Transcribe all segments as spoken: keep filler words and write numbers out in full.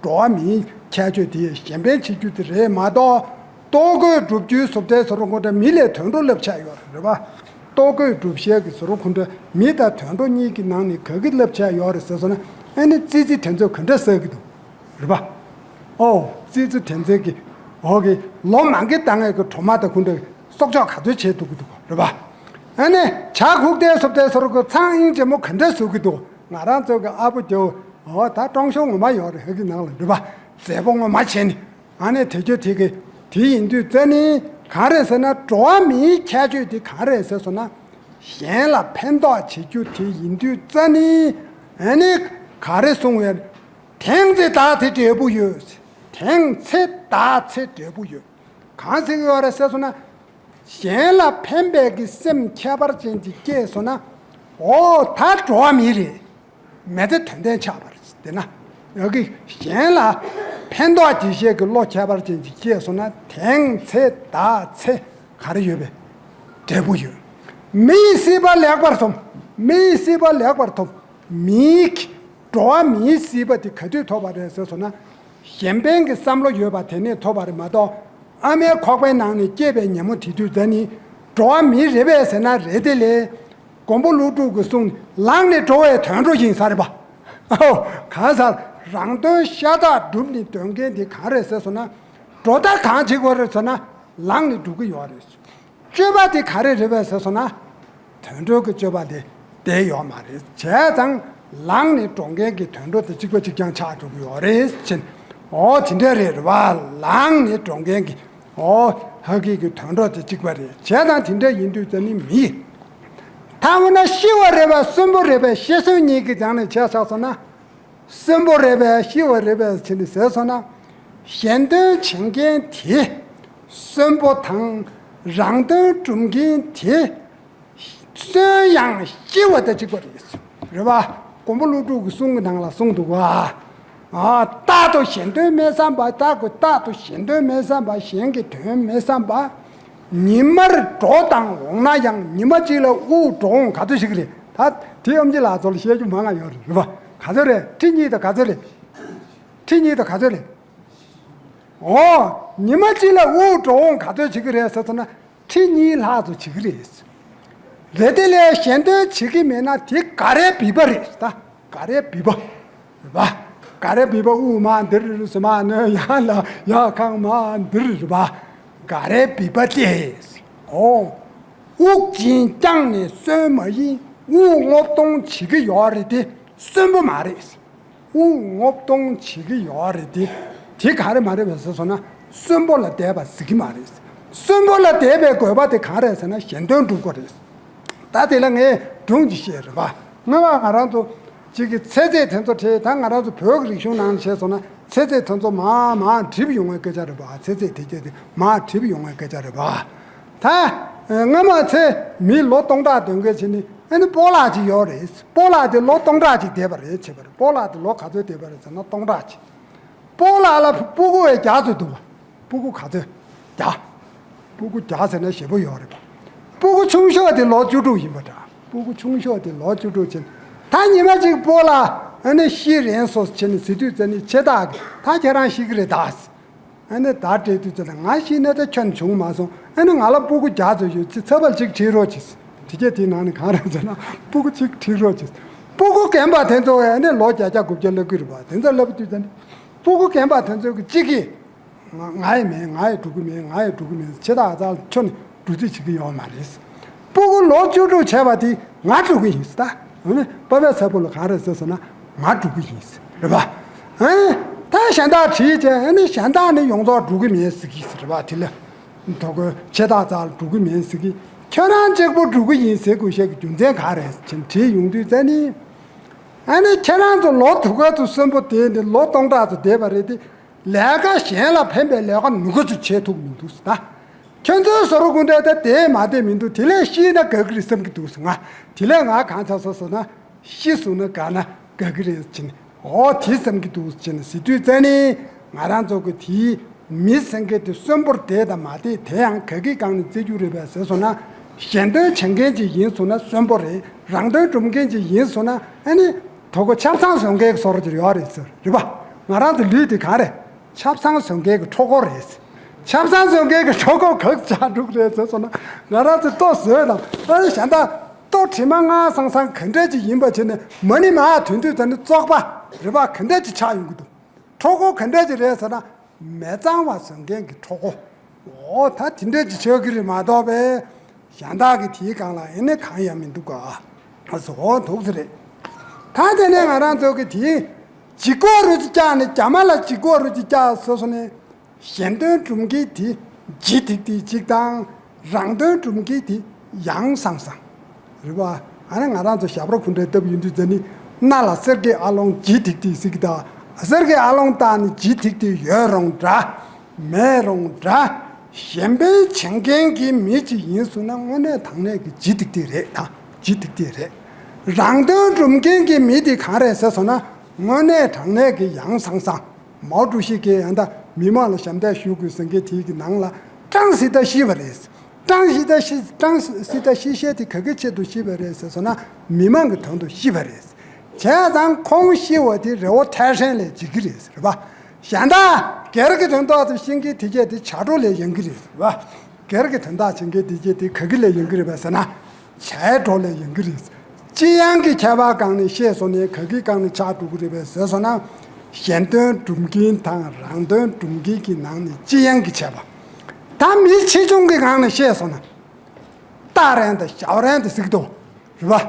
འགྲོ་བ་མིའི་ཁྱད་ཆོས་དེ་གཞན་ཕན་བྱེད་རྒྱུ་དེ་རེད་མ་གཏོགས། ལྟོ་གོས་བསྒྲུབ་རྒྱུའི་བཟོ་ལྟའི་བཟོ་རུ་ཁོང་ཁྲ་མི་ལས་དོན་འགྲོ་ལབ་ཆགས་ཡོད་རེད་པ། ལྟོ་གོས་སྒྲུབ་བྱེད་ཀྱི་བཟོ་རུ་ཁོང་ཁྲ་མི་དང་དོན་འགྲོ་གཉིས་ཀྱི་ནང་ནས་ག་གི་ལབ་ཆགས་ཡོད་རེད་ཟེར་སོང་ན། ཨ་ནི་ཙི་ཙི་དེ་ཚོས་ག་འདྲ་ཟ་གི་འདུག་རེད་པ། ཨོ། ཙི་ཙི་དེ་ཚོས་ཀྱི་འོ་གི་ལོ་མང་གི་ལྟ་ངན་གྱི་གྲོ་མ་དང་ཁོང་ཁྲ་སྲོག་ཆགས་ག་ཚོད་བྱེད་ཐུབ་ཀྱི་འདུག་རེད་པ། ཨ་ནི་བྱ་ཁུག་རྟའི་བཟོ་ལྟའི་བཟོ་རུ་ཁོ་ཚང་ཨིན་ཅེ་མོ་ག་འདྲ་བཟོ་གི་འདུག་ང་རང་ཚོ་གི་ཨ་བུ་རྒྱལ་བོ་ད་ཀྲོང་ཤོ་ངོ་མ་ཡོད་རེད། ཧ་གི་ནང་ལ་རེད་པ། མཛེས་པོ་ངོ་མ་བྱས་ནི། ཨ་ནི་དེ་ཁྱོད་དེ་གི་དེ་ཡིན་དུས་ཙ་ནི་གང་རེད་ཟེར་ན། འགྲོ་བ་མིའི་ཁྱད་ཆོས་དེ་གང་རེད་ཟེར་སོང་ན། གཞན་ལ་ཕན་ཐོགས་བྱེད་རྒྱུ་དེ་ཡིན་དུས་ཙ་ནི། ཨ་ནི་ག་རེ་གསུང་བའི། དེང་ཚེ་བདག་ཚེ་འབྲས་བུ་ཡོད། དེང་ཚེ་བདག་ཚེ་འབྲས་བུ་ཡོད། གང་ཟེར་གི་ཡོད་རེད་ཟེར་སོང་ན། གཞན་ལ་ཕན་པའི་གི་སེམས་ཁྱད་པར་ཅན་ཅིག་སྐྱེས་སོང་ན། འོ་ད་འགྲོ་བ་མི་རེད། མི་ཚེ་དོན་ལྡན་ཆགས་པ་རེད། དེ་ན་ཡ་གི་གཞན་ལ་ཕན་ཐོགས་བྱེད་ཤེས་ཀྱི་བློ་ཁྱད་པར་ཅན་ཅིག་སྐྱེས་སོང་ན། དེང་ཚེ་བདག་ཚེ་ག་རེ་ཡོད་པའི་འབྲས་བུ་ཡོད། མི་ཡི་སྲིད་པ་ལེགས་པར་སོམས། མི་ཡི་སྲིད་པ་ལེགས་པར་ཐོབ། མིའི་འགྲོ་བ་མིའི་སྲིད་པ་དེ་ག་དུས་ཐོབ་པ་རེད་ཟེར་སོང་ན། གཞན་ཕན་གྱི་བསམ་བློ་ཡོད་པ་དེ་ནས་ཐོབ་པ་རེད་མ་གཏོགས། ཨ་མའི་ཁོག་པའི་ནང་ནས་སྐྱེས་པའི་ཉིན་མོ་དེ་དུས་ཙ་ནི་འགྲོ་བ་མི་རེད་པས་ཟེར་ན་རེད་དེ་ལས། མགོན་པོ་ཀླུ་སྒྲུབ་ཀྱི་གསུང་ལངས་ནས་འགྲོ་བའི་དོན་འགྲོ་ཡིན་ས་རེད་པ། ཨོ། གང་ཟེར། རང་དོན་ཤ་སྟག་སྒྲུབ་ནས་སྡོད་མཁན་དེ་གང་རེད་ཟེར་སོང་ན། འགྲོ་ད་གང་བྱེད་དགོས་རེད་ཟེར་ན། ལངས་ནས་འགྲོ་གི་ཡོད་རེད། སྤྱོད་པ་དེ་ག་རེ་རེད་པས་ཟེར་སོང་ན། དོན་འགྲོ་གི་སྤྱོད་པ་དེ་བསྡད་ཡོད་མ་རེད། བྱས་ཙང་ལངས་ནས་འགྲོ་མཁན་གྱི་དོན་འགྲོ་དེ་གཅིག་པ་གཅིག་རྐྱང་ཆགས་འགྲོ་གི་ཡོད་རེད་ཕྱིན། ཨོ་དེ་འདྲ་རེད་རེད་པ། ལངས་ནས་འགྲོ་མཁན་གྱི་ཨོ་ཧ་གི་གི་དོན་འགྲོ་དེ་གཅིག་པ་རེད། བྱས་ཙང་དེ་འདྲ་ཡིན་དུས་ཙ་ནི་མི་ཡིན། ད་འོ་ན་ཤི་བ་རེད་པས་གསོན་པོ་རེད་པས། ཤི་གསོན་གཉིས་ཀྱི་སྒང་ནས་བྱས་ཆགས་སོང་ན། གསོན་པོ་རེད་པས་ཤི་བ་རེད་པས་ཟེར་ནས་ཟེར་སོང་ན། གཞན་དོན་བྱེད་མཁན་དེ་གསོན་པོ་དང་། རང་དོན་སྒྲུབ་མཁན་དེ་གསོན་ཡང་ཤི་བ་དང་གཅིག་པ་རེད། རེད་པ། མགོན་པོ་ཀླུ་སྒྲུབ་ཀྱི་གསུང་གི་ནང་ལ་གསུངས་འདུག་ག་ཨ། རྟག་ཏུ་གཞན་དོན་མི་བསམ་པ། རྟག་ཏུ་རྟག་ཏུ་གཞན་དོན་མི་བསམ་པ། གཞན་གྱི་དོན་མི་བསམ་པ། ཉི་མར་འགྲོ་དང་འོང་ན་ཡང་། ཉི་མ་གཅིག་ལ་དབུགས་འགྲོ་འོང་ག་ཚོད་ཞིག་རེད། ད་དེ་ཨེམ་ཆི་ལགས་ཚོ་ལ་བཤད་རྒྱུ་མང་ང་ཡོད་རེད། རེད་པ། ག་ཚོད་རེད། ཁྲི་གཉིས་དང་ག་ཚོད་རེད། ཁྲི་གཉིས་དང་ག་ཚོད་རེད། འོ། ཉི་མ་གཅིག་ལ་དབུགས་འགྲོ་འོང་ག་ཚོད་བྱེད་ཀྱི་རེད་ཟེར་སོང་ན། ཁྲི་གཉིས་ལྷག་ཙམ་བྱེད་ཀྱི་རེད། རེད་དེ་ལས་གཞན་དོན་བྱེད་ཀྱི་མེད་ན་དེ་ག་རེ་བི་པ་རེད་ད། ག་རེ་བི་པ། རེད་པ། ག་རེ་བི་པ། དབུགས་མར་འདིར་ཟེར་མར་ནོན། ཡར་ལ་ཡར་ཁང་མར་འདིར། རེད་པ། ག་རེ་བི་པ་དེ། འོ། དབུགས་གཅིག་རྐྱང་ནས་གསོན་མ་ཡིན། དབུགས་རྔུབ་གཏོང་བྱེད་ཀྱི་ཡོད་རེད་དེ་གསོན་པོ་མ་རེད། དབུགས་རྔུབ་གཏོང་བྱེད་ཀྱི་ཡོད་རེད་དེ། དེ་ག་རེ་མ་རེད་པས་ཟེར་སོང་ན། གསོན་པོ་ལ་བསྡད་པ་ཟེར་གྱི་མ་རེད། གསོན་པོ་ལ་བསྡད་པའི་དགོས་པ་དེ་གང་རེད་ཟེར་ན། གཞན་དོན་སྒྲུབ་དགོས་རེད། ད་དེ་ལ་ངས་སྒྲུང་ཅིག་བཤད་རེད་པ། སྔོན་མ་ང་རང་ཚོ་གཅིག་གི་ཚེ་ཚད་དེ་ཚོ་བྲིས། ད་ང་རང་ཚོ་བོད་ཀྱི་རིག་གཞུང་ནང་བཤད་སོང་ན། ཚེ་ཚད་དེ་ཚོ་མར་མར་འགྲིབ་ཡོང་བའི་སྐད་ཆ་རེད་པ། ཚེ་ཚད་དེ་སྐད་དེ་མར་འགྲིབ་ཡོང་བའི་སྐད་ཆ་རེད་པ། ད་སྔོན་མ་ཚེ་མི་ལོ་སྟོང་ཕྲག་སྡོད་མཁན་བྱས་ནས། ཨ་ནི་སྤོ་ལགས་ཅིག་ཡོད་རེད། སྤོ་ལགས་དེ་ལོ་སྟོང་ཕྲག་ཅིག་བསྡད་པ་རེད། བྱས་པ་རེད། སྤོ་ལགས་དེ་ལོ་ག་ཚོད་བསྡད་པ་རེད་ཟེར་ན། སྟོང་ཕྲག་ཅིག་སྤོ་ལགས་ལ་སྤུ་གུ་བས་བརྒྱ་ཙམ་འདུག་པ། སྤུ་གུ་ག་ཚོད། བརྒྱ། སྤུ་གུ་བརྒྱ་ཟེར་ན་ཞེ་པོ་ཡོད་རེད་པ། སྤུ་གུ་ཆུང་ཤོས་དེ་ལོ་བཅུ་དྲུག་ཡིན་པ་འདྲ། སྤུ་གུ་ཆུང་ཤོས་དེ་ལོ་བཅུ་དྲུག་ཕྱིན། ད་ཉི་མ་གཅིག་སྤོ་ལགས་ཨ་ནི་ཤི་རན་སོང་ཟེར་ནས་ཟེར་དུས་ཙ་ནི། ཆེ་བདག་གིས་ད་ཁྱེད་རང་ཤི་གི་རེད་ད། ཨ་ནི་ད་སྤྲད་དུས་ཙ་ན། ང་ཤི་ན་ད་ཁྱོན་བྱུང་མ་སོང་། ཨ་ནི་ང་ལ་སྤུ་གུ་བརྒྱ་ཙམ་ཡོད། ཅིག་ཚ་བ་ལ་གཅིག་ཁྲིད་རོགས་གྱིས། དེ་གས་དེའི་ནང་ནས་གང་རེད་ཟེར་ན། སྤུ་གུ་གཅིག་ཁྲིད་རོགས་གྱིས། སྤུ་གུ་རྒན་པ་དེ་ཚོ་ཨ་ནི་ལོ་བརྒྱད་བརྒྱ་དགུ་བརྒྱ་སླེབས་ཀྱི་རེད་པ། དེ་ཚོ་སླེབས་དུས་ཙ་ན། སྤུ་གུ་རྒན་པ་དེ་ཚོ་གི་གཅིག་གིས། ང་ང་ཡི་མིན། ང་ཡི་འགྲོ་གི་མིན། ང་ཡི་འགྲོ་གི་མིན། ཆེ་བདག་རྩ་ལ་ཁྱོན་ནས་འགྲོ་རྩིས་བྱེད་ཀྱི་ཡོད་མ་རེད། སྤུ་གུ་ལོ་བཅུ་དྲུག་བྱས་པ་དེ་ང་འགྲོ་གི་ཡིན་ཟེར། ད་འོ་ན་པ་ཕའི་ཚ་བོ་ལ་གང་རེད་ཟེར་སོང་ན། ང་འགྲོ་གི་ཡིན་ཟེར། རེད་པ། ཨ། ད་གཞན་དག་དྲིས་བྱས། ཨ་ནི་གཞན་དག་ནི་ཡོངས་རྫོགས་འགྲོ་གི་མིན་ཟེར་གྱི་ཟེར། རེད་པ། དེ་ལ་དོ་དགོན་ཆེ་བདག་རྩ་ལ་འགྲོ་གི་མིན་ཟེར་གྱི། ཁྱོད་རང་གཅིག་པོ་འགྲོ་གི་ཡིན་ཟེར་དགོས་ཤེས་ཀྱི་རྒྱུ་མཚན་གང་རེད་ཅེས་དྲིས་ཡོང་དུས་ཙ་ནི། ཨ་ནི་ཁྱེད་རང་ཚོ་ལོ་དུ་ག་ཚོད་གསོན་པོ་བསྡད་ནས་ལོ་སྟོང་ཕྲག་ཚོ་བསྡད་པ་རེད་དེ། ལས་ཀ་གཞན་ལ་ཕན་པའི་ལས་ཀ་ནུ་ག་ཚོད་བྱེད་ཐུབ་མི་འདུག་ཟེར། ད་ཁྱོད་ཚོའི་བཟོ་རུ་ཀུན་འདྲ་ད་དེ་མ་བསྡད་མི་འདུག་དེ་ལས་ཤི་ན་དགའ་གི་རེད་བསམ་གི་འདུག་ཟེར། ང་དེ་ལས་ང་གང་ཆགས་སོང་ཟེར་ན། ཤི་སོང་ན་དགའ་ན་དགའ་གི་རེད་ཅེས། ཨོ་དེ་བསམ་གི་འདུག་ཅེས་ཟེར་དུས་ཙ་ནི། ང་རང་ཚོ་གི་དེའི་མི་ཟེར་མཁན་དེ་གསོན་པོར་བསྡད་དང་མ་བསྡད། དེ་ཡང་ག་གི་སྒང་ནས་བརྩི་རྒྱུ་རེད་པས་ཟེར་སོང་ན། གཞན་དོན་བྱེད་མཁན་ཅིག་ཡིན་སོང་ན་གསོན་པོ་རེད། རང་དོན་སྒྲུབ་མཁན་ཅིག་ཡིན་སོང་ན། ཨ་ནི་དོ་དགོན་ཆབ་གསང་བཟོ་མཁན་གྱི་བཟོ་འདྲ་ཅིག་ཡོད་རེད་ཟེར། རེད་པ། ང་རང་ཚོ་ལུས་དེ་གང་རེད། ཆབ་གསང་བཟོ་མཁན་གྱི་འཕྲུལ་འཁོར་རེད། ཆབ་གསང་བཟོ་མཁན་གྱི་འཕྲུལ་འཁོར་ག་ཆགས་འགྲོ་གི་རེད་ཟེར་སོང་ན། ང་རང་ཚོ་ལྟོ་བཟོས་དང་ཨ་ནི་གཞན་དག་ལྟོ་དྲི་མ་མངར་སང་སང་ག་འདྲ་ཅིག་ཡིན་པ་བྱས་ནས་མ་ཎི་མར་ཐོན་དུས་ཙམ་ནས་བཙོག་པ་རེད་པ། ག་འདྲ་ཅིག་ཆགས་ཡོང་གི་འདུག་འཕྲུལ་འཁོར་ག་འདྲ་ཅིག་རེད་ཟེར་ན། མི་གཙང་བ་བཟོ་མཁན་གྱི་འཕྲུལ་འཁོར། འོ་ད་དེ་འདྲ་ཅིག་ཆགས་ཀྱི་རེད་མ་གཏོགས་པས། གཞན་དག་གི་དེའི་སྒང་ལ་ཨེ་ནི་གང་ཡང་མི་འདུག་ག་ཨ་སོ་འདུག་ཟེར་རེད། ད་དེ་ནས་ང་རང་ཚོ་གི་དེའི་ལྗིད་ཁོག་རུ་ཅིག་བཀྱགས་ནས་རྒྱ་མ་ལ་ལྗིད་ཁོག་རུ་ཅིག་བཀྱགས་ཟེར་སོང་ནས། གཞན་དོན་སྒྲུབ་མཁན་དེ་ལྗིད་ཐིག་ཐིག་ཅིག་དང་། རང་དོན་སྒྲུབ་མཁན་དེ་ཡང་སང་སང་། རེད་པ། ཨ་ནི་ང་རང་ཚོ་ཞབས་བྲོ་གུ་འདྲ་བཏབ་ཡོང་དུས་ཙ་ནི། སྣ་ལ་གསེར་གྱི་ཨ་ལོང་ལྗིད་ཐིག་ཐིག་ཟེར་གི་ད། གསེར་གྱི་ཨ་ལོང་བཏགས་ནས་ལྗིད་ཐིག་ཐིག་ཡོད་རུང་འདྲ། མེད་རུང་འདྲ། གཞན་ཕན་བྱེད་མཁན་གྱི་མི་ཅིག་ཡིན་སོང་ན་དངོས་གནས་དྲང་གནས་ཀྱི་ལྗིད་ཐིག་ཐིག་རེད་ད། ལྗིད་ཐིག་ཐིག་རེད། རང་དོན་སྒྲུབ་མཁན་གྱི་མི་དེ་གང་རེད་ཟེར་སོང་ན། དངོས་གནས་དྲང་གནས་ཀྱི་ཡང་སང་སང་། མའོ་ཀྲུའུ་ཞི་གིས་ཡང་ད་མི་མང་ལ་ཞབས་འདེགས་ཞུ་དགོས་ཟེར་མཁན་དེའི་གི་ནང་ལ། ཀྲང་སི་ཏཱ་ཤི་བ་རེད། ཀྲང་སི་ཏཱ་ཤི། ཀྲང་སི་ཏཱ་ཤི་ཤེས་དེ་ག་གི་ཆེད་དུ་ཤི་བ་རེད་ཟེར་སོང་ན། མི་མང་གི་དོན་དུ་ཤི་བ་རེད། བྱས་ཙང་ཁོང་ཤི་བ་དེ་རི་བོ་ཐའེ་ཧྲན་ལས་འཇིགས་ཀྱི་རེད། རེད་པ། གཞན་དག་སྒེར་གྱི་དོན་དག་ཏུ་ཤི་མཁན་དེ་གས་དེ་བྱ་སྒྲོ་ལས་ཡང་གི་རེད། རེད་པ། སྒེར་གྱི་དོན་དག་བྱེད་མཁན་དེ་གས་དེ་ག་གི་ལས་ཡང་གི་རེད་པས་ཟེར་ན། བྱའི་སྒྲོ་ལས་ཡང་གི་རེད། ལྕི་ཡང་གི་ཁྱད་པར་སྒང་ནས་བཤད་སོང་ནས་ག་གི་སྒང་ནས་ཆགས་འགྲོ་གི་རེད་པས་ཟེར་སོང་ན། གཞན་དོན་སྒྲུབ་མཁན་དང་རང་དོན་སྒྲུབ་མཁན་གྱི་ནང་ནས་ལྕི་ཡང་གི་ཁྱད་པར། ད་མི་ཆེ་ཆུང་གི་སྒང་ནས་བཤད་སོང་ན། ཏཱ་རན་དང་ཞའོ་རན་དེ་ཟེར་གི་འདུག་རེད་པ།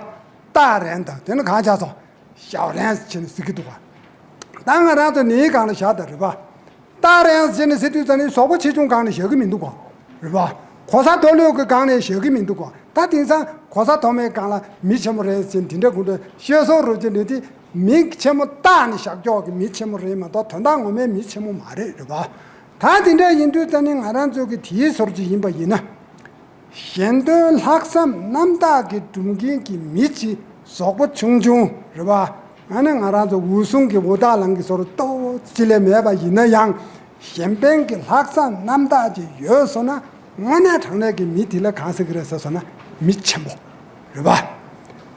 ཏཱ་རན་དང་དེ་ནི་གང་ཆགས་སོང་། ཞའོ་རན་ཟེར་ནས་ཟེར་གི་འདུག་ག་ད་ང་རང་ཚོ་ནིའི་སྒང་ལ་བཞག་ད་རེད་པ། ཏཱ་རན་ཟེར་ནས་ཟེར་དུས་ཙ་ནི་ཟོག་པོ་ཆེ་ཆུང་སྒང་ནས་བཞག་གི་མི་འདུག་ག་རེད་པ། གོ་ས་མཐོ་ལོས་ཀྱི་སྒང་ནས་བཞག་གི་མི་འདུག་ག་ད་དེང་སང་གོ་ས་མཐོ་དམན་སྒང་ལ་མི་ཆེན་མོ་རེད་ཟེར་དེ་འདྲ་གུ་འདྲ་བཤད་སྲོལ་རུ་ཅི་འདྲ་དེ། མི་ཆེན་མོ་བཏགས་ནས་བཞག་ཀྱོག་གི་མི་ཆེན་མོ་རེད་མ་གཏོགས་དོན་དག་ངོ་མའི་མི་ཆེན་མོ་མ་རེད། རེད་པ། ད་དེ་འདྲ་ཡིན་དུས་ཙ་ནི་ང་རང་ཚོ་གི་དེའི་ཟུར་ཅིག་ཡིན་པ་ཡིན་ན། གཞན་དོན་ལྷག་བསམ་རྣམ་དག་གི་སྒྲུབ་མཁན་གྱི་མི་ཅིག་ཟོག་པོ་ཆུང་ཆུང་རེད་པ། ཨ་ནི་ང་རང་ཚོ་འུ་ཟུང་གི་འུ་དག་ལང་གི་ཟོར་ཏོག་ཅི་ལས་མེད་པ་ཡིན་ན་ཡང་། གཞན་ཕན་གྱི་ལྷག་བསམ་རྣམ་དག་ཅིག་ཡོད་སོང་ན། དངོས་གནས་དྲང་གནས་ཀྱི་མི་དེ་ལ་གང་ཟེར་གི་རེད་ཟེར་སོང་ན། མི་ཆེན་པོ་རེད་པ།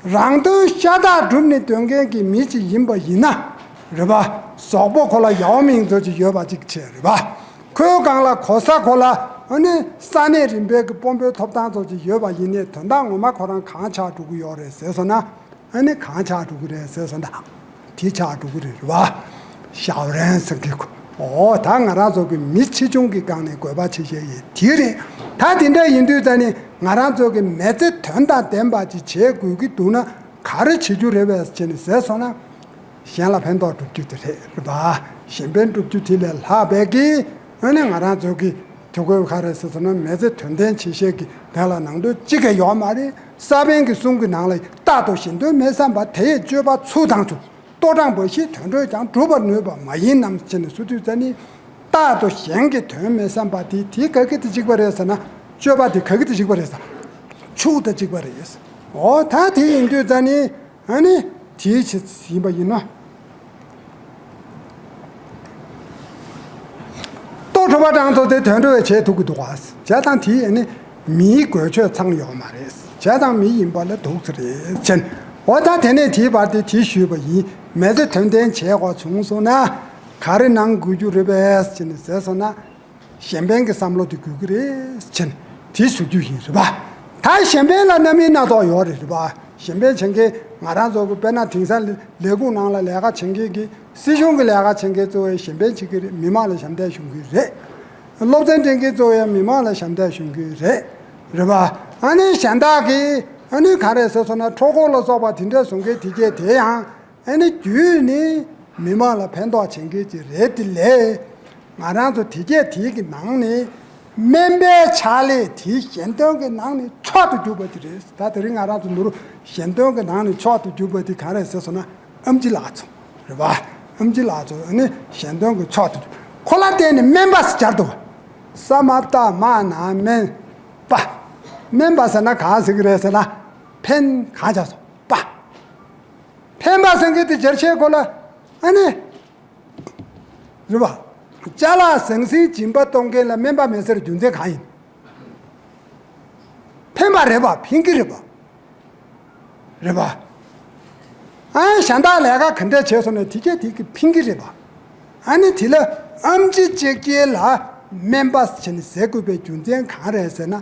རང་དོན་ཤ་སྟག་བསྒྲུབས་ནས་སྡོད་མཁན་གྱི་མི་ཅིག་ཡིན་པ་ཡིན་ན། རེད་པ། ཟོག་པོ་ཁོ་ལ་ཡའོ་མིང་ཚོ་ཅིག་ཡོད་པ་ཅིག་བྱས། རེད་པ། ཁོའི་སྒང་ལ་གོ་ས་ཁོ་ལ་ཨ་ནི་ས་གནས་རིམ་པའི་གི་དཔོན་པོའི་ཐོབ་ཐང་ཚོ་ཅིག་ཡོད་པ་ཡིན་ནའི་དོན་དག་ངོ་མ་ཁོ་རང་གང་ཆགས་འགྲོ་གི་ཡོད་རེད་ཟེར་སོང་ན། ཨ་ནི་གང་ཆགས་འགྲོ་གི་རེད་ཟེར་སོང་ན། དེ་ཆགས་འགྲོ་གི་རེད། རེད་པ། ཞའོ་རན་ཟེར་གི་ཁོ། འོ་ད་ང་རང་ཚོ་གི་མི་ཆེ་ཆུང་གི་སྒང་ནས་དགོས་པ་ཆེ་ཤོས་ཡིན་དེ་རེད། ད་དེ་འདྲ་ཡིན་དུས་ཙ་ནི་ང་རང་ཚོ་གི་མི་ཚེ་དོན་དང་ལྡན་པ་ཅིག་བྱེད་དགོས་ཀྱི་འདུག་ན་ག་རེ་བྱེད་རྒྱུ་རེད་པས་ཟེར་ནས་ཟེར་སོང་ན། གཞན་ལ་ཕན་ཐོགས་སྒྲུབ་རྒྱུ་དེ་རེད། རེད་པ། གཞན་ཕན་སྒྲུབ་རྒྱུ་དེ་ལས་ལྷག་པའི་གི་ཨ་ནི་ང་རང་ཚོ་གི་དུས་འཁོར་ག་རེ་ཟེར་སོང་ན་མི་ཚེ་དོན་ལྡན་བྱེད་ཤེས་ཀྱི་དེ་ལ་ནང་དོན་གཅིག་ཀྱང་ཡོད་མ་རེད། ས་པཎ་གྱི་གསུང་གི་ནང་ལ་རྟག་ཏུ་གཞན་དོན་མི་བསམ་པ་དེ་ཡི་སྤྱོད་པ་ཚུལ་དང་མཚུངས། ལྟོ་འགྲངས་པ་བཞིས་དོན་འགྲུབ་ཀྱང་། སྒྲུབ་པར་ནུས་པ་མ་ཡིན་ནམ་ཞེས་ནས་སུ་དུས་ཙ་ནི། རྟག་ཏུ་གཞན་གྱི་དོན་མི་བསམ་པ་དེ་དེ་ག་གི་དེ་གཅིག་པ་རེད་ཟེར་ན། སྤྱོད་པ་དེ་ག་གི་དེ་གཅིག་པ་རེད་ཟེར། ཕྱུགས་དང་གཅིག་པ་རེད། འོ་ད་དེ་ཡིན་དུས་ཙ་ནི། ཨ་ནི། དེའི་ཆེད་ཡིན་པ་ཡིན་ན། ལྟོ་དྲོ་པ་གྲང་ཐོག་དེ་དོན་འགྲུབ་བྱས་ཐུབ་ཀྱི་འདུག་ག་བྱས་ཙང་དེ་ཨ་ནི་མིའི་དགོས་ཆོད་ཚང་ཡོད་མ་རེད། བྱས་ཙང་མི་ཡིན་པ་ལ་འདུག་ཚེ་རེད་ཅན། འོ་ད་དེ་ནས་དེའི་བར་དེ་དེ་ཞུས་པ་ཡིན། མི་ཚེ་དོན་ལྡན་བྱེད་དགོས་བྱུང་སོང་ན། ག་རེ་གནང་དགོས་རྒྱུ་རེད་པས་ཅེས་ནས་ཟེར་སོང་ན། གཞན་ཕན་གྱི་བསམ་བློ་དེ་དགོས་ཀྱི་རེད་ཅེས་དེ་ཞུ་རྒྱུ་ཡིན། རེད་པ། ད་གཞན་ཕན་ལ་རྣམ་སྨིན་སྣ་ཚོགས་ཡོད་རེད། རེད་པ། གཞན་ཕན་བྱེད་མཁན་ང་རང་ཚོ་གི་དཔེར་ན་དེང་སང་ལས་ཁུངས་ནང་ལ་ལས་ཀ་བྱེད་མཁན་གྱི་སྲིད་གཞུང་གི་ལས་ཀ་བྱེད་མཁན་གཙོ་བོ་གཞན་ཕན་བྱེད་ཀྱི་རེད། མི་མང་ལ་ཞབས་འདེགས་ཞུ་གི་རེད། སློབ་ཚན་སྤྲད་མཁན་གཙོ་བོ་མི་མང་ལ་ཞབས་འདེགས་ཞུ་གི་རེད། རེད་པ། ཨ་ནི་གཞན་དག་གིས་ཨ་ནི་ག་རེ་ཟེར་སོང་ན་འཕྲུལ་འཁོར་ལ་སོགས་པ་དེ་འདྲ་བཟོ་མཁན་དེ་གས་དེ་ཡང་། ཨ་ནི་བརྒྱུད་ནས་མི་མང་ལ་ཕན་ཐོགས་བྱེད་མཁན་ཅིག་རེད། དེ་ལས་ང་རང་ཚོ་དེ་གས་དེའི་གི་ནང་ནས་སྨན་པའི་ཕྱག་ལས་དེ་གཞན་དོན་གྱི་ནང་ནས་མཆོག་ཏུ་གྱུར་པ་དེ་རེད། ད་དེ་རིང་ང་རང་ཚོ་ནོར་གཞན་དོན་གྱི་ནང་ནས་མཆོག་ཏུ་གྱུར་པ་དེ་ག་རེ་ཟེར་སོང་ན་ཨེམ་ཆི་ལགས་ཚོ་རེད་པ། ཨེམ་ཆི་ལགས་ཚོ་ཨ་ནི་གཞན་དོན་གྱི་མཆོག་ཏུ་གྱུར། ཁོ་ལ་བརྟེན་ནས་སྨན་པ་ཟེར་སྦྱར་འདུག་ས་མ་པ་ཏ་མ་ན་སྨན་པ། སྨན་པ་ཟེར་ན་གང་ཟེར་གི་རེད་ཟེར་ན་ཕན་གང་བྱ་སོང་པ། ཕན་པ་ཟེར་མཁན་དེ་སྦྱར་བྱས་ཁོ་ལ་ཨ་ནི། རེད་པ། ཅ་ལག་ཟང་ཟིང་སྦྱིན་པ་གཏོང་མཁན་ལ་སྨན་པ་མེད་སར་རྒྱུ་མཚན་གང་ཡིན། ཕན་པ་རེད་པ། ཕན་གྱི་རེད་པ། རེད་པ། ཨ་གཞན་དག་ལས་ཀ་ག་འདྲ་བྱས་སོང་ན་དེ་གས་དེ་གི་ཕན་གྱི་རེད་པ། ཨ་ནི་དེ་ལ་ཨེམ་ཆི་གཅིག་སྐྱེས་ལ་སྨན་པ་ཟེར་ནས་ཟེར་དགོས་པའི་རྒྱུ་མཚན་གང་རེད་ཟེར་ན།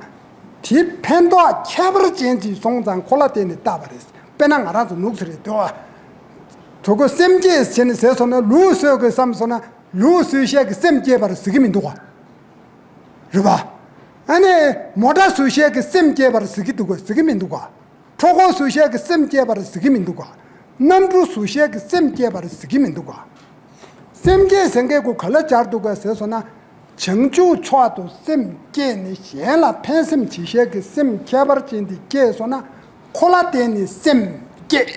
དེ་ཕན་ཐོགས་ཁྱད་པར་ཅན་ཅིག་སོང་ཙང་ཁོ་ལ་བརྟེན་ནས་བཏགས་པ་རེད། དཔེར་ན་ང་རང་ཚོ་ནུག་ཟེར་རེད་དོ། དུ་གོ་སེམས་བསྐྱེད་ཟེར་ནས་ཟེར་སོང་ན་ལུག་གསོད་དགོས་བསམ་སོང་ན་ལུག་གསོད་བྱེད་ཀྱི་སེམས་བསྐྱེད་པར་ཟེར་གྱི་མི་འདུག་ག་རེད་པ། ཨ་ནི་མོ་ཊ་བཟོ་བྱེད་ཀྱི་སེམས་བསྐྱེད་པར་ཟེར་གྱི་འདུག་ག་ཟེར་གྱི་མི་འདུག་ག་གྲོད་ཁོག་བཟོ་བྱེད་ཀྱི་སེམས་བསྐྱེད་པར་ཟེར་གྱི་མི་འདུག་ག་གནམ་གྲུ་བཟོ་བྱེད་ཀྱི་སེམས་བསྐྱེད་པར་ཟེར་གྱི་མི་འདུག་ག་སེམས་བསྐྱེད་ཟེར་མཁན་ཀོ་ག་ལ་སྦྱར་འདུག་ག་ཟེར་སོང་ན། བྱང་ཆུབ་མཆོག་ཏུ་སེམས་བསྐྱེད་ནས་གཞན་ལ་ཕན་སེམས་བྱེད་བྱེད་ཀྱི་སེམས་ཁྱད་པར་ཅན་དེ་སྐྱེས་སོང་ན་ཁོ་ལ་བརྟེན་ནས་སེམས་བསྐྱེད་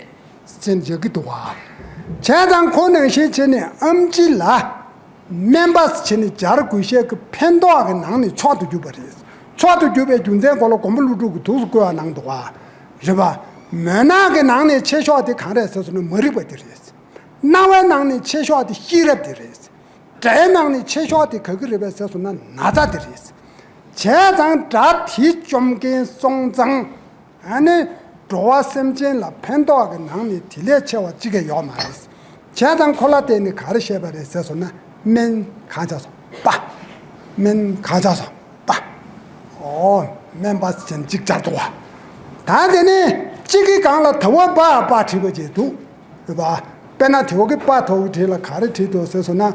ཟེར་བྱེད་ཀྱི་འདུག་ག་བྱས་ཙང་ཁོ་ནང་བཞིན་བྱས་ནས་ཨེམ་ཆི་ལ། སྨན་པ་ཟེར་ནས་སྦྱར་དགོས་ཤེས་ཀྱི་ཕན་ཐོགས་ཀྱི་ནང་ནས་མཆོག་ཏུ་གྱུར་པ་རེད། མཆོག་ཏུ་གྱུར་པའི་རྒྱུ་མཚན་སྐོར་ལ་མགོན་པོ་ཀླུ་སྒྲུབ་ཀྱིས་ཐུགས་སུ་བཀོད་པ་གནང་འདུག་ག་རེད་པ། མུན་ནག་གི་ནང་ནས་ཆེ་ཤོས་དེ་གང་རེད་ཟེར་སོང་ན་མ་རིག་པ་དེ་རེད། སྣང་བའི་ནང་ནས་ཆེ་ཤོས་དེ་ཤེས་རབ་དེ་རེད། དགྲའི་ནང་ནས་ཆེ་ཤོས་དེ་ག་གི་རེད་པས་ཟེར་སོང་ན་ན་ཚ་དེ་རེད། བྱས་ཙང་དགྲ་དེ་བཅོམ་མཁན་སོང་ཙང་། ཨ་ནི། འགྲོ་བ་སེམས་ཅན་ལ་ཕན་ཐོགས་ཀྱི་ནང་ནས་དེ་ལས་ཆེ་བ་གཅིག་ཀྱང་ཡོད་མ་རེད། བྱས་ཙང་ཁོ་ལ་བརྟེན་ནས་ག་རེ་བཤད་པ་རེད་ཟེར་སོང་ན་སྨན་གང་ཆགས་སོང་པ། སྨན་གང་ཆགས་སོང་པ། ཨོ། སྨན་པ་ཅན་གཅིག་སྦྱར་འདུག་ག་ད་དེ་ནས་གཅིག་གི་སྒང་ལ་དེ་བ་པ་པ་བྲིས་པ་ཅིག་འདུག་རེད་པ། དཔེར་ན་དེ་བ་གི་པ་དོ་གི་བྲིས་ལ་ག་རེ་བྲིས་འདུག་ཟེར་སོང་ན།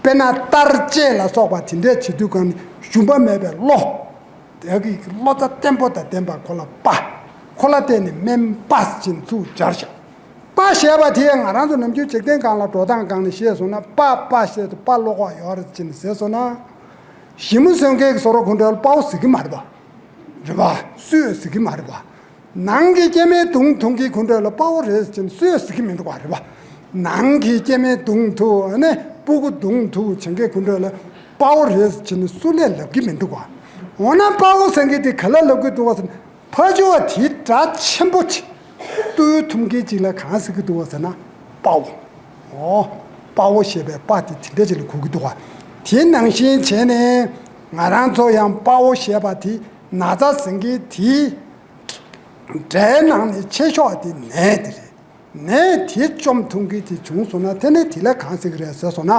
དཔེར་ན་ལྟར་བཅས་ལ་སོགས་པ་དེ་འདྲས་བྱེད་དུས་སྒང་ནས་ཞུམ་པ་མེད་པའི་བློ། དེ་གི་བློ་རྩ་བརྟན་པོ་དང་ལྡན་པ་ཁོ་ལ་པ། ཁོ་ལ་བརྟེན་ནས་སྨན་པ་ཅན་ཚུར་སྦྱར་བཞག་པ་ཞེས་པ་དེ་ང་རང་ཚོ་ནམ་རྒྱུན་འཇིག་རྟེན་སྒང་ལ་འགྲོ་སྟངས་སྒང་ནས་བཤད་སོང་ན་པ་པ་ཞེས་དུ་པ་ཀློག་པ་ཡོད་རེད་ཅེས་ཟེར་སོང་ན། ཞི་མོ་གསོན་མཁན་གྱི་བཟོ་གྲྭ་ཁོང་ཁྲོ་ལ་དཔའ་བོ་ཟེར་གྱི་མ་རེད་པ། རེད་པ། སུས་ཟེར་གྱི་མ་རེད་པ། ནང་གི་སྐྱེ་དམན་མདུང་ཐུང་གི་ཁོང་ཁྲོ་ལ་དཔའ་བོ་རེད་ཅེས་སུས་ཟེར་གྱི་མི་འདུག་པ་རེད་པ། ནང་གི་སྐྱེ་དམན་མདུང་ཐུང་ནས་སྤུ་གུ་མདུང་ཐུང་བྱེད་མཁན་ཁོང་ཁྲོ་ལ་དཔའ་བོ་རེད་ཅེས་སུ་ལས་ལབ་ཀྱི་མི་འདུག་པ། འོ་ན་དཔའ་བོ་ཟེར་མཁན་དེ་ག་ལ་ལབ་ཀྱི་འདུག་པ་ཟེར་ན། ཕ་ཇོ་བ་དེའི་དགྲ་ཆེན་པོ་ཆེ། བཏུལ་ཐུབ་མཁན་ཅིག་ལ་གང་ཟེར་གྱི་འདུག་པ་ཟེར་ན། དཔའ་བོ། འོ། དཔའ་བོ་ཞེས་པའི་དཔའ་དེ་དེ་འདྲ་ཅིག་ལ་གོ་གི་འདུག་པ། དེ་ནང་བཞིན་བྱས་ནས་ང་རང་ཚོ་ཡང་དཔའ་བོ་ཞེས་པ་དེ་ན་ཚ་ཟེར་མཁན་དེའི་དགྲའི་ནང་ནས་ཆེ་ཤོས་དེ་ནད་དེ་རེད། ནད་དེ་བཅོམ་ཐུབ་མཁན་དེ་བྱུང་སོང་ན་དེ་ནས་དེ་ལ་གང་ཟེར་གྱི་རེད་ཟེར་སོང་ན།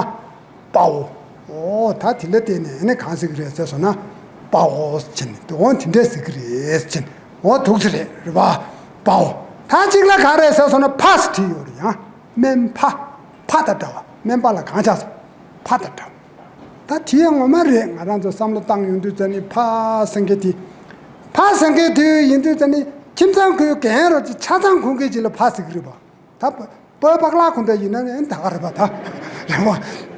དཔའ་བོ། འོ་ད་དེ་ལ་བརྟེན་ནས་ཨ་ནི་གང་ཟེར་གྱི་རེད་ཟེར་སོང་ན། དཔའ་བོ་ཟེར་ནས་འོ་དེ་འདྲས་ཟེར་གྱི་རེད་ཟེར་ནས་འོ་འདུག་ཟེར་རེད་རེད་པ། དཔའ་བོ། ད་གཅིག་ལ་ག་རེ་ཟེར་སོང་ན་ཕ་ཟེར་བྲིས་ཡོད་རེད་ཡང་། སྨན་ཕ། ཕ་དང་འདྲ་བ། སྨན་པ་ལ་གང་ཆགས་སོང་། ཕ་དང་འདྲ་བ། ད་དེ་ཡང་ངོ་མ་རེད། ང་རང་ཚོ་བསམ་བློ་བཏང་ཡོང་དུས་ཙ་ནི་ཕ་ཟེར་མཁན་དེ། ཕ་ཟེར་མཁན་དེ་ཡིན་དུས་ཙ་ནི་ཁྱིམ་ཚང་ཁོའི་རྒན་རོ་ཅིག་ཆ་ཚང་ཁོ་མཁན་ཅིག་ལ་ཕ་ཟེར་གྱི་རེད་པ། ད་བོད་བོད་པ་ལགས་ཁོ་འདྲ་ཡིན་ན་ཨེ་ད་ག་རེད་པ་ད། རེད་པ།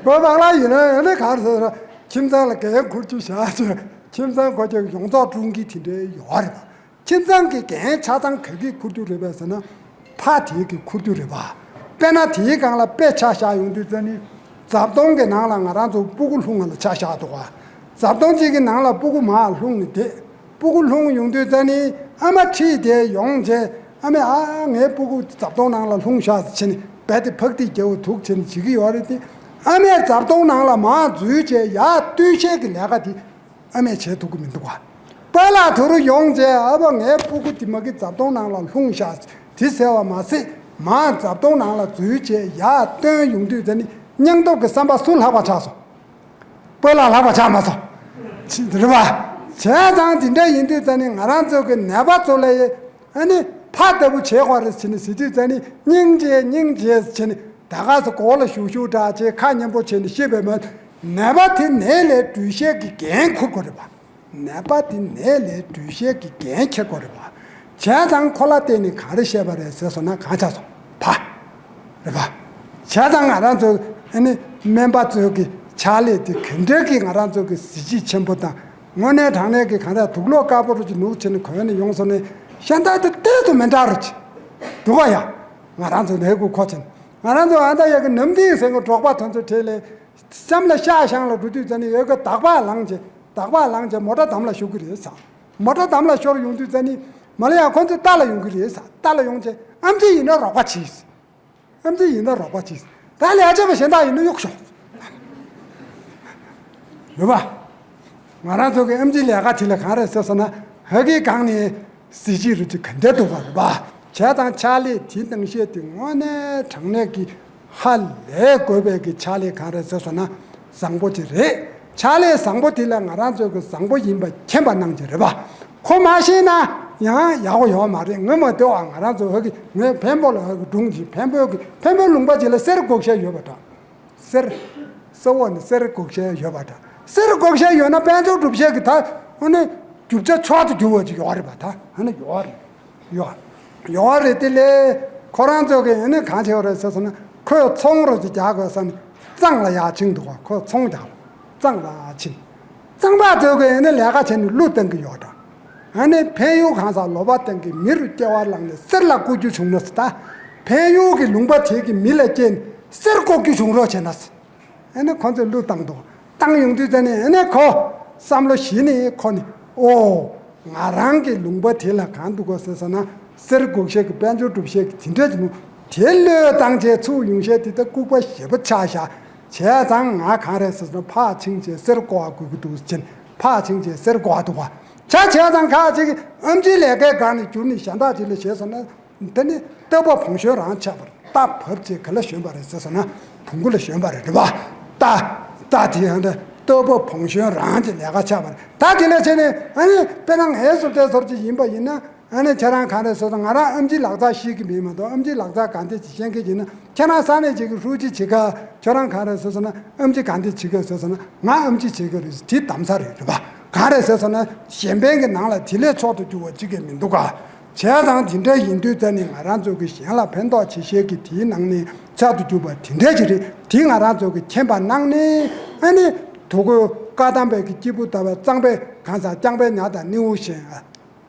བོད་པ་ལགས་ཡིན་ན་ཨེ་ནས་ག་རེ་ཟེར་ན་ཁྱིམ་ཚང་ལ་རྒན་ཁུར་རྒྱུ་བཞག་ཅིག་ཁྱིམ་ཚང་ཁོ་ཅིག་ཡོངས་རྫོགས་སྲུང་གི་དེ་འདྲའི་ཡོད་རེད་པ། ཁྱིམ་ཚང་གི་རྒན་ཆ་ཚང་ག་གིས་ཁུར་རྒྱུ་རེད་པས་ཟེར་ན། ཕ་དེ་གིས་ཁུར་རྒྱུ་རེད་པ། དཔེར་ན་དེའི་སྒང་ལ་དཔེ་ཆ་བཞག་ཡོང་དུས་ཙ་ནི། རྫབ་དོང་གི་ནང་ལ་ང་རང་ཚོ་སྤུ་གུ་ལྷུང་བ་ལ་ཆ་བཞག་འདུག་ག་རྫབ་དོང་གཅིག་གི་ནང་ལ་སྤུ་གུ་མར་ལྷུང་ནས་བསྡད། སྤུ་གུ་ལྷུང་ཡོང་དུས་ཙ་ནི་ཨ་མ་ཁྲིད་དེ་ཡོང་རྗེས་ཨ་མས་ཨ་ངའི་སྤུ་གུ་རྫབ་དོང་ནང་ལ་ལྷུང་བཞག་ཟེར་ནས་རྦད་དེ་ཕག་ཐིག་རྒྱབ་འདུག་ཟེར་ནས་བྱེད་ཀྱི་ཡོད་རེད་དེ། ཨ་མས་རྫབ་དོང་ནང་ལ་མར་འཛུལ་རྗེས་ཡར་བཏོན་བྱེད་ཀྱི་ལས་ཀ་དེ་ཨ་མས་བྱེད་ཐུབ་ཀྱི་མི་འདུག་ག་པཱ་ལགས་དོ་རུ་ཡོང་རྗེས་ཨ་ཕ་ངའི་སྤུ་གུ་དེ་མ་གི་རྫབ་དོང་ནང་ལ་ལྷུང་བཞག་དེ་ཟེར་བ་མ་ཟད་མར་རྫབ་དོང་ནང་ལ་འཛུལ་རྗེས་ཡར་བཏོན་ཡོང་དུས་ཙ་ནི་སྙིང་སྟོབས་ཀྱི་བསམ་པ་སུ་ལྷག་པ་ཆགས་སོང་། དཔེ་ལ་ལྷག་པ་ཆགས་མ་སོང་། ཅི་རེད་པ། བྱས་ཙང་དེ་འདྲ་ཡིན་དུས་ཙ་ནི་ང་རང་ཚོ་གི་ནད་པ་ཚོ་ལ་ཡི་ཨ་ནི་ཕ་ལྟ་བུ་བྱེད་དགོས་རེད་ཟེར་ནས་ཟེར་དུས་ཙ་ནི་སྙིང་རྗེ་སྙིང་རྗེ་ཟེར་ནས་ད་ག་ཚོ་གོ་ལ་ཞུགས་ཞུགས་འདྲ་བྱས་ཁ་མཉམ་པོ་བྱས་ནས་ཤེས་པའི་མ་ནད་པ་དེ་ནད་ལས་འགྲོལ་བྱེད་ཀྱི་འགན་འཁུར་དགོས་རེད་པ། ནད་པ་དེ་ནད་ལས་འགྲོལ་བྱེད་ཀྱི་འགན་འཁྱེར་དགོས་རེད་པ། བྱས་ཙང་ཁོ་ལ་བརྟེན་ནས་ག་རེ་བཤད་པ་རེད་ཟེར་སོང་ན་གང་ཆགས་སོང་ཕ། རེད་པ། བྱས་ཙང་ང་རང་ཚོ་ཨ་ནི་སྨན་པ་ཚོའི་གི་ཕྱག་ལས་དེ་ག་འདྲ་གི་ང་རང་ཚོ་གི་གཟི་བརྗིད་ཆེན་པོ་དང་དངོས་གནས་དྲང་གནས་ཀྱི་གང་འདྲ་དུག་ལོག་དཀར་པོ་རུ་ཅིག་ནུག་བྱས་ནས་གོན་ནས་ཡོང་སོང་ནས་ཤ་འདྲ་དེ་ཏོག་ཙམ་མི་འདྲ་རུ་ཅིག་འདུག་ག་ཡ། ང་རང་ཚོ་ནས་གུ་ཁོ་ཆེན་ང་རང་ཚོ་ཨ་འདྲ་ཡ་གི་ནམ་དེང་ཟེར་གི་འབྲོག་པ་དོན་ཚོ་གྲས་ལས་གཤམ་ལ་ཤ་ཤང་ལ་འགྲོ་དུས་ཙ་ནི་ཡོད་གི་དག་པ་ལངས་བྱས་དག་པ་ལངས་བྱས་མོ་ཊ་འདམ་ལ་ཤོར་གི་རེད་ཟེར། མོ་ཊ་འདམ་ལ་ཤོར་ཡོང་དུས་ཙ་ནི་མ་ལ་ཡ་ཁོ་ཚོ་རྟ་ལ་ཡོང་གི་རེད་ཟེར། རྟ་ལ་ཡོང་བྱས་ཨེམ་ཆི་ཡིན་ན་རོགས་པ་བྱེད། ཨེམ་ཆི་ཡིན་ན་རོགས་པ་བྱེད། ད་ལས་བྱེད་པ་གཞན་དག་ཡིན་ན་གཡུག་ཤོག་རེད་པ། ང་རང་ཚོ་གི་ཨེམ་ཆི་ལས་ཀ་དེ་ལ་གང་རེད་ཟེར་སོང་ན་ཧ་གི་གང་ནས་གཟི་བརྗིད་རུ་ཅིག་ག་འདྲ་འདུག་པ་རེད་པ། བྱས་ཙང་ཕྱག་ལས་དེ་གནང་བཤད་དེ་དངོས་གནས་དྲང་གནས་ཀྱི་ ཧ་ལས་དགོས་པའི་གི་ཕྱག་ལས་གང་རེད་ཟེར་སོང་ན་བཟང་པོ་ཅིག་རེད། ཕྱག་ལས་བཟང་པོ་དེ་ལ་ང་རང་ཚོ་གི་བཟང་པོ་ཡིན་པ་མཁྱེན་པ་གནང་གི་རེད་པ། ཁོ་མ་ཤེས་ན་ཡང་ཡག་པོ་ཡོད་མ་རེད། ངས་མ་ལྟོས་ཨ། ང་རང་ཚོ་ཧ་གི་ངས་འཕན་པོ་ལ་ཧ་གི་སྒྲུང་གི་འཕན་པོ་གི་འཕན་པོའི་ལུང་པ་ཅིག་ལ་གསེར་བགོ་བཤའ་ཡོད་པ་འདྲ། གསེར། ས་འོག་ནས་གསེར་བགོ་བཤའ་ཡོད་པ་འདྲ། གསེར་བགོ་བཤའ་ཡོད་ན་དཔལ་འབྱོར་སྒྲུབ་བྱེད་ཀྱི་ད་ཨ་ནི་རྒྱུ་ཆ་མཆོག་ཏུ་གྱུར་བ་ཅིག་ཡོད་རེད་པ། ད་ཨ་ནི་ཡོད་རེད། ཡོད། ཡོད་རེད། དེ་ལས་ཁོ་རང་ཚོ་གི་ཨ་ནི་གང་བྱེད་པ་རེད་ཟེར་སོང་ན་ཁོས་ཚོང་རོགས་ཅིག་རྒྱག་དགོས་བསམ་ནས་གཙང་ལ་ཡར་ཕྱིན་འདུག་ག་ཁོས་ཚོང་རྒྱག་ལ་གཙང་ལ་ཕྱིན། གཙང་པ་ཚོ་གི་ཨ་ནི་ལས་ཀ་བྱས་ནས་གླུ་བཏང་གི་ཡོད་འདྲ། ཨ་ནི་འཕན་ཡུལ་གང་སར་ལོ་པ་བཏང་གི་མི་རུ་སྐྱེ་བ་བླངས་ནས་གསེར་ལ་བརྐོ་རྒྱུ་བྱུང་ན་ཟེར། ད་འཕན་ཡུལ་གི་ལུང་པ་དེ་གི་མི་ལ་སྐྱེས་ནས་གསེར་བརྐོ་རྒྱུ་བྱུང་རོགས་བྱས་ན་ཟེར། ཨ་ནི་ཁོ་ཚོས་གླུ་བཏང་འདུག་བཏང་ཡོང་དུས་ཙ་ནས་ཨ་ནི་ཁོ་བསམ་བློ་གཞི་ནས་ཁོ་ནི་ཨོ། ང་རང་གི་ལུང་པ་དེ་ལ་གང་འདུག་གོ་ཟེར་སོང་ན་གསེར་བགོ་བཤའ་གི་དཔལ་འབྱོར་སྒྲུབ་བཤད་ཀྱི་དེ་འདྲ་ཅིག་ནོ། དེ་གླུ་བཏང་བྱས་ཚུར་ཡོང་བཤད་དེ་ད་ལྐུགས་པ་ཞེ་པོ་ཆགས་བཞག་བྱས་ཙང་ང་གང་རེད་ཟེར་སོང་ན་ཕར་ཕྱིན་བྱས་གསེར་བརྐོ་བ་དགོས་ཀྱི་འདུག་ཟེར་ཕར་ཕྱིན་བྱས་གསེར་བརྐོ་བ་འདུག་ག་བྱས་བྱས་ཙང་ཁ་ཅིག་ཨེམ་ཆིའི་ལས་ཀའི་སྒང་ནས་བསྒྱུར་ནས་གཞན་དག་ཅིག་ལ་བྱས་སོང་ན། དེ་ནི་རྟ་བབས་བོང་གཞོན་རང་ཆགས་པ་རེད། རྟ་བབས་བྱས་ག་ལ་བཞོན་པ་རེད་ཟེར་སོང་ན་བོང་གུ་ལ་བཞོན་པ་རེད། རེད་པ། རྟ། རྟ་དེ་ཡང་རྟ་བབས་བོང་གཞོན་རང་གི་ལས་ཀ་ཆགས་པ་རེད། ད་དེ་ལས་བྱས་ནས་ཨ་ནི་དཔེར་ན་ངའི་བཟོ་ལྟའི་ཟུར་ཅིག་ཡིན་པ་ཡིན་ན་ཨ་ནི་ཁྱེད་རང་གང་རེད་ཟེར་སོང་ང་རང་ཨེམ་ཆིའི་ལག་རྩལ་ཤེས་ཀྱི་མེད་མ་གཏོགས་ཨེམ་ཆིའི་ལག་རྩལ་ག་འདྲས་ཅིག་ཤེས་མཁན་ཡིན་ན་ཁྱེད་རང་ས་གནས་ཅིག་གི་ཧྲུའུ་ཅི་བྱེད་ག་ཁྱོད་རང་གང་རེད་ཟེར་སོང་ན་ཨེམ་ཆི་ག་འདྲས་བྱེད་ག་ཟེར་སོང་ན་ང་ཨེམ་ཆི་བྱེད་ག་རེད་དེ་གདམ་ས་རེད། རེད་པ། གང་རེད་ཟེར་སོང་ན་གཞན་ཕན་གྱི་ནང་ལ་དེ་ལས་མཆོག་ཏུ་གྱུར་པ་ཅིག་གི་མི་འདུག་ག་བྱས་ཙང་དེ་འདྲ་ཡིན་དུས་ཙ་ནི་ང་རང་ཚོ་གི་གཞན་ལ་ཕན་ཐོགས་བྱེད་ཤེས་ཀྱི་དེའི་ནང་ནས་མཆོག་ཏུ་གྱུར་པ་དེ་འདྲ་ཅིག་རེད། དེ་ང་རང་ཚོ་གི་མཁྱེན་པ་གནང་ནས་ཨ་ནི་དོ་དགོང་བཀའ་གདམས་པའི་གི་སྐྱེས་བུ་ཟླ་བའི་གཙང་པའི་གང་ཟག་རྐྱང་པའི་ཉ་དང་སྣེའུ་ཞེན།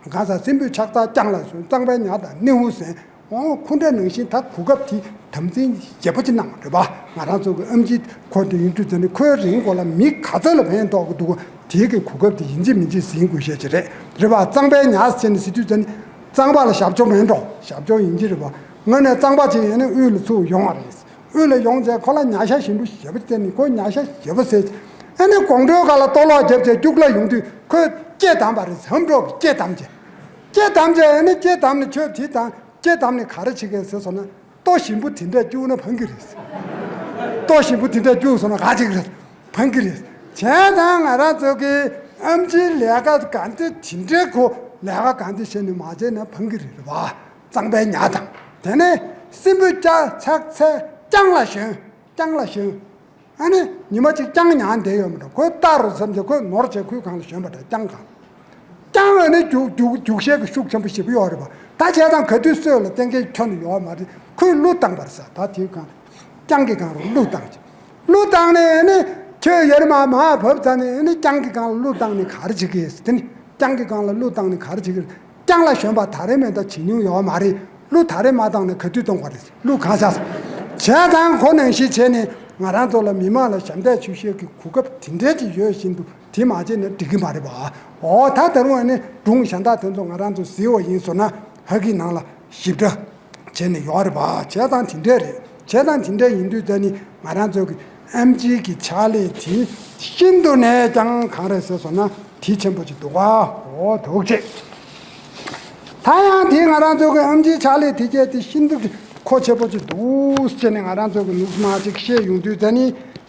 གང་ཟག་སྲིན་པོའི་ཕྱག་རྩལ་རྐྱང་ལ་སོན། གཙང་པའི་ཉ་དང་སྣེའུ་ཟེར། འོ་ཁོ་འདྲ་ནང་བཞིན་ད་གོ་སྐབས་དེ་དམ་འཛིན་ཞེ་པོ་ཅིག་གནང་། རེད་པ། ང་རང་ཚོ་གི་ཨེམ་ཆི་ཁོ་དེ་ཡིན་དུས་ཙ་ནི་ཁོའི་རིང་གོ་ལ་མི་ག་ཚོད་ལ་ཕན་ཐོགས་ཀྱི་འདུག་གོ་དེའི་གི་གོ་སྐབས་དེ་ཡིན་གཅིག་མིན་གཅིག་ཟིན་དགོས་ཤེས་ཅིག་རེད། རེད་པ། གཙང་པའི་ཉ་ཟེར་ནས་ཟེར་དུས་ཙ་ནི་གཙང་པ་ལ་ཞབས་ཞུ་མེད་འགྲོ། ཞབས་ཞུ་ཡིན་གྱི་རེད་པ། དངོས་གནས་གཙང་པ་ཅིག་ཡིན་ན་དབུས་ལ་ཚུར་ཡོང་བ་རེད། དབུས་ལ་ཡོང་རྗེས་ཁོ་ལ་ཉ་ཤ་ཞིམ་པོ་ཞེ་པོ་བསྟན་ནས་ཁོས་ཉ་ཤ་ཞེ་པོ་བཟས། ཨ་ནི་དགོང་དྲོའི་ཁ་ལ་ལྟོ་ལོག་བརྒྱབ་བྱས་སྐྱུག་ལ་ཡོང་དུས་ཁོས་སྐེ་བསྡམས་པ་རེད། ཧམ་འགྲོ་གི་སྐེ་བསྡམས་བྱས། སྐེ་བསྡམས་བྱས་ཨ་ནི་སྐེ་བསྡམས་ནས་ཁྱོད་དེ་དང་སྐེ་བསྡམས་ནས་ག་རེ་བྱེད་ཀྱི་ཟེར་སོང་ན་ལྟོ་ཞིམ་པོ་དེ་འདྲས་སྐྱུག་ན་ཕན་གི་རེད། ལྟོ་ཞིམ་པོ་དེ་འདྲས་སྐྱུག་སོང་ན་ག་བྱེད་ཀྱི་རེད། ཕན་གི་རེད། བྱས་ཙང་ང་རང་ཚོ་གི་ཨེམ་ཆིའི་ལས་ཀ་ག་འདྲས་དེ་འདྲས་ཁོ་ལས་ཀ་ག་འདྲས་བྱས་ནས་མ་བྱས་ན་ཕན་གི་རེད། རེད་པ། གཙང་པའི་ཉ་དང་དེ་ནས་སྲིན་པོའི་ལྕགས་ཚད་རྐྱང་ལ་ཞོན། རྐྱང་ལ་ཞོན། ཨ་ནི་ཉི་མ་གཅིག་རྐྱང་ཉལ་བསྡད་ཡོད་མི་འགྲོ། ཁོས་ལྟ་རུ་བསམ་བྱས་ཁོས་ནོར་བྱས་ཁོའི་སྒང་ལ་ཞོན་པ་འདྲ། རྐྱང་སྒང་། རྐྱང་ཨ་ནི་རྒྱུག་རྒྱུག་རྒྱུག་ཤེས་ཀྱི་ཤུགས་ཆེན་པོ་ཞེ་པོ་ཡོད་རེད་པ། ད་བྱས་ཙང་ག་དུས་སོས་ལ་གཏན་འཁེལ་ཁྱོན་ནས་ཡོད་མ་རེད། ཁོས་གླུ་བཏང་བ་རེད་ཟེར། ད་དེའི་སྒང་ལ་རྐྱང་གི་སྒང་ལ་གླུ་བཏང་བྱས། གླུ་བཏང་ནས་ཨ་ནི་ཁྱོད་ཡར་མར་མར་བབས་ཚར་ནས་ཨ་ནི་རྐྱང་གི་སྒང་ལ་གླུ་བཏང་ནས་ག་རེ་བྱེད་ཀྱི་ཡོད་ཟེར། དེ་ནི་རྐྱང་གི་སྒང་ལ་གླུ་བཏང་ནས་ག་རེ་བྱེད་ཀྱི་ཡོད། རྐྱང་ལ་ཞོན་པ་ད་རེས་མིན་ད་བྱེད་མྱོང་ཡོད་མ་རེད། གླུ་ད་རེས་མ་བཏང་ན་ག་དུས་གཏོང་བ་རེད། གླུ་གང་ཟག་བྱས་ཙང་ཁོ་ནང་བཞིན་བྱས་ནས་ང་རང་ཚོ་ལ་མི་མང་ལ་ཞབས་འདེགས་ཞུ་ཤེས་ཀྱི་གོ་སྐབས་དེ་འདྲས་ཅིག་ཡོད་བཞིན་དུ་དེ་མ་བྱས་ན་འགྲིག་གི་མ་རེད་པ། འོ་ད་ད་རུང་ཨ་ནི་སྒྲུང་གཞན་དག་དེ་ཚོ་ང་རང་ཚོ་གཟིགས་པ་ཡིན་སོང་ན་ཧ་གི་ནང་ལ་ཞིབ་ཕྲ་བྱས་ནས་ཡོད་རེད་པ། བྱས་ཙང་དེ་འདྲས་རེད། བྱས་ཙང་དེ་འདྲས་ཡིན་དུས་ད་ནི་ང་རང་ཚོ་གི་ཨེམ་ཆིའི་གི་ཕྱག་ལས་དེ་ཤིན་ཏུ་ནས་ཀྱང་གང་རེད་ཟེར་སོང་ན་དེ་ཆེན་པོ་ཅིག་འདུག་ག་འོ་འདུག་ཅེས། ད་ཡང་དེ་ང་རང་ཚོ་གི་ཨེམ་ཆིའི་ཕྱག་ལས་དེ་གྱད་དེ་ཤིན་ཏུ་གི་མཁོ་ཆེ་པོ་ཅིག་འདུག་ཟེར་ནས་ང་རང་ཚོ་གི་ནུབ་མ་ཅིག་བཤད་ཡོང་དུས་ད་ནི་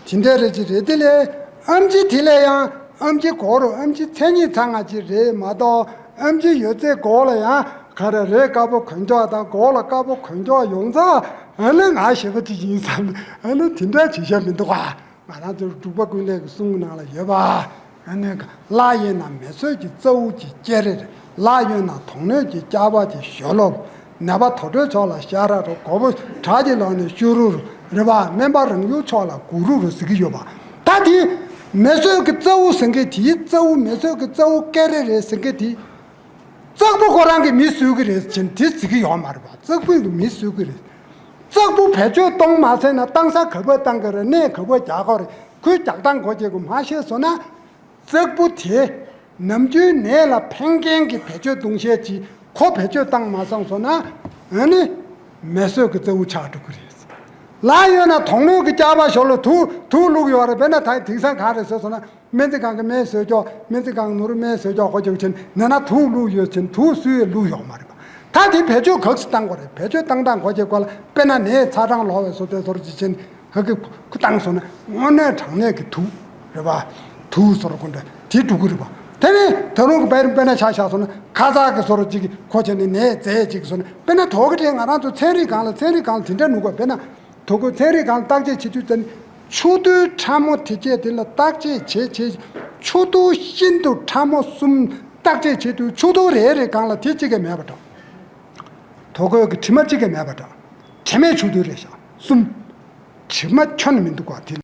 དེ་འདྲས་རེད་ཅིག་རེད། དེ་ལས་ཨེམ་ཆི་དེ་ལས་ཡང་ཨེམ་ཆི་གོ་རུ་ཨེམ་ཆི་མཚན་ཉིད་ཚང་ང་ཅིག་རེད་མ་གཏོགས་ཨེམ་ཆི་ཡོད་ཚད་གོ་ལ་ཡང་ག་རེ་རེད། དཀར་པོ་གོན་ཀྱོག་དང་གོ་ལ་དཀར་པོ་གོན་ཀྱོག་ཡོང་ཙང་ཨ་ནི་ང་ཞེ་པོ་ཅིག་ཡིན་བསམ། ཨ་ནི་དེ་འདྲ་བྱེད་ཤ་མི་འདུག་ག་ང་རང་ཚོ་འབྲུག་པ་ཀུན་ལེགས་ཀྱི་གསུང་གི་ནང་ལ་ཡོད་པ། ཨ་ནི་ལྷ་ཡིན་ན་མེ་གསོད་ཀྱི་རྩ་བོ་གི་སྐྱེ་རེ་རེད། ལྷ་ཡོད་ན་དོགས་གནོན་གྱི་སྐྱག་པ་གི་ཞོ་ལོ། ནད་པ་དུར་ཁྲོད་ཕྱོགས་ལ་ཤ་ར་རུ། མགོ་བོ་བྲག་གི་ལོགས་ནས་ཤུ་རུ་རུ་རེད་པ། སྨན་པ་རང་ཡུལ་ཕྱོགས་ལ་གུ་རུ་རུ་ཟེར་གྱི་ཡོད་པ། ད་དེ་མེ་གསོད་ཀྱི་རྩ་བོ་ཟེར་མཁན་དེའི་རྩ་བོ་མེ་གསོད་ཀྱི་རྩ་བོ་སྐྱེ་རེ་རེད་ཟེར་མཁན་དེ། བཙག་པོ་ཁོ་རང་གིས་མི་གསོད་ཀྱི་རེད་ཅེས་དེ་ཟེར་གྱི་ཡོད་མ་རེད་པ། བཙག་པོས་ཀྱི་མི་གསོད་ཀྱི་རེད། བཙག་པོ་བེད་སྤྱོད་གཏོང་མ་ཟེར་ན་བཏང་ས་ག་པར་བཏང་གི་རེད། གནས་ག་པར་རྒྱག་གི་རེད། ཁོས་རྒྱག་སྟངས་གོ་རྒྱག་གི་མ་ཤེས་སོང་ན། བཙག་པོ་དེ་ནམ་རྒྱུན་ནད་ལ་ཕན་མཁན་གྱི་བེད་སྤྱོད་གཏོང་བྱེད་ཅིག་ཁོ་བེད་སྤྱོད་བཏང་མ་སོང་སོང་ན་ཨ་ནི་མེ་གསོད་ཀྱི་རྩ་བོ་ཆགས་འགྲོ་གི་རེད། ལྷ་ཡོད་ན་དོགས་གནོན་གྱི་སྐྱག་པ་ཞོ་ལོ་དུག་དུག་བླུགས་ཡོད་རེད། དཔེར་ན་ད་དེང་སང་ག་རེ་ཟེར་སོང་ན། སྨན་རྩིས་ཁང་གི་སྨན་བཟོས་ཀྱོག་སྨན་རྩིས་ཁང་ནོར་སྨན་བཟོས་ཀྱོག་ཁོ་ཅོག་ཆེན་ནས་ན་དུག་བླུགས་ཡོད་ཆེན་དུག་སུས་བླུགས་ཡོད་མ་རེད་པ། ད་དེ་བེད་སྤྱོད་ག་ཚོད་བཏང་དགོས་རེད། བེད་སྤྱོད་བཏང་སྟངས་གོ་ཅེས་སྐོར་ལ། དཔེར་ན་ནས་ཚ་གྲང་ལོག་པའི་བཟོ་དེ་ཚོར་ཅི་ཆེན་ཧ་གི་ཁུ་བཏང་སོང་ན། དངོས་གནས་དྲང་གནས་ཀྱི་དུག་རེད་པ། དུག་བཟོ་འགྲོ་གི་རེད་པ། དེ་རུང་གི་དཔེར་དཔེར་ན་ཆ་བཞག་སོང་ན། ཁ་ཚ་གི་བཟོ་ཅིག་གོ་ཆེ་ནས་ནས་རྫས་ཅིག་སོང་ན། དཔེར་ན་དོ་གི་དྲེ་ང་རང་ཚོ་ཚན་རིག་སྒང་ལ་ཚན་རིག་སྒང་ལ་དེ་འདྲ་ནུས་པ། དཔེར་ན་དོ་གི་ཚན་རིག་སྒང་ལ་བརྟག་དཔྱད་བྱེད་དུས་ཙམ། ཆུ་རྡུལ་ཕྲ་མོ་དེ་སྐད་དེ་ལ་བརྟག་དཔྱད་བྱེད་བྱེད། ཆུ་རྡུལ་ཤིན་ཏུ་ཕྲ་མོ་གསུམ་བརྟག་དཔྱད་བྱེད་དུས། ཆུ་རྡུལ་རེ་རེ་སྒང་ལ་དེ་གཅིག་གི་མེད་པ་འདྲ། དོ་གོས་ཀྱི་དྲི་མ་གཅིག་གི་མེད་པ་འདྲ། དྲི་མའི་ཆུ་རྡུལ་རེ་བཞག་གསུམ། དྲི་མ་ཁྱོན་ནས་མི་འདུག་ག་དེ།